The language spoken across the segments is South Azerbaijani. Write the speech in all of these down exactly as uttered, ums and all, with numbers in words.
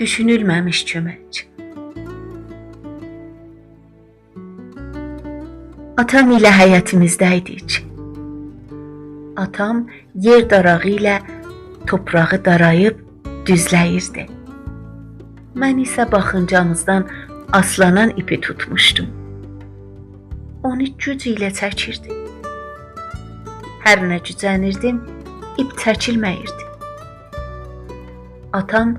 دوشونولمه‌میش کؤمک. آتام ایله حیطیمیزده‌یدیک. آتام یئر داراغی ایله توپراغی داراییب دوزله‌ییردی. من ایسه باخینجامیزدان آسلانان ایپی توتموشدوم. اونو گوج ایله چکیردیم. هر نه گوجنیردیم، ایپ چکیلمه‌ییردی. آتام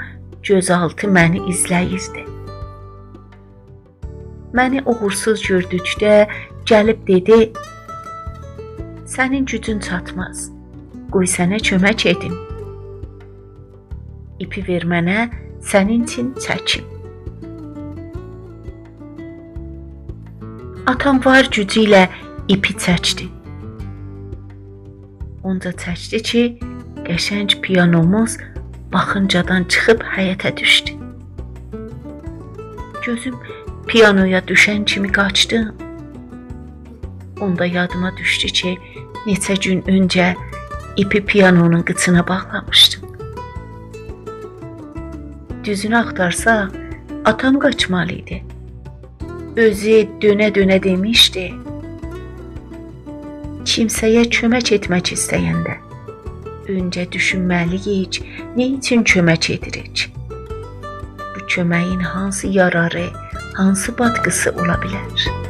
گؤزآلتی منی ایزله‌ییردی. منی اوغورسوز گؤردوکده گلیب دئدی: «سنین گوجون چاتماز. قوی سنه کؤمک ائدیم. ایپی وئر منه، سنین اوچون چکیم.» آتام وار گوجو ایله ایپی چکدی. اونجا چکدی کی، قشنگ پیانوموز باخینجادان چیخیب حیطه دوشدو. گؤزوم پیانویا دوشن کیمی قاچدی. اوندا یادیما دوشدو کی، نئچه گون اؤنجه ایپی پیانونون قیچینا باغلامیشدیم. دوزونو آختارساق، آتام قاچمالی ایدی. اؤزو دؤنه-دؤنه دئمیشدی: «کیمسه‌یه کؤمک ائتمک ایسته‌ینده اؤنجه دوشونمه‌لی‌ییک، نه اوچون کؤمک ائدیریک؟ بو کؤمه‌یین هانسی یاراری، هانسی باتقیسی اولا بیلر؟»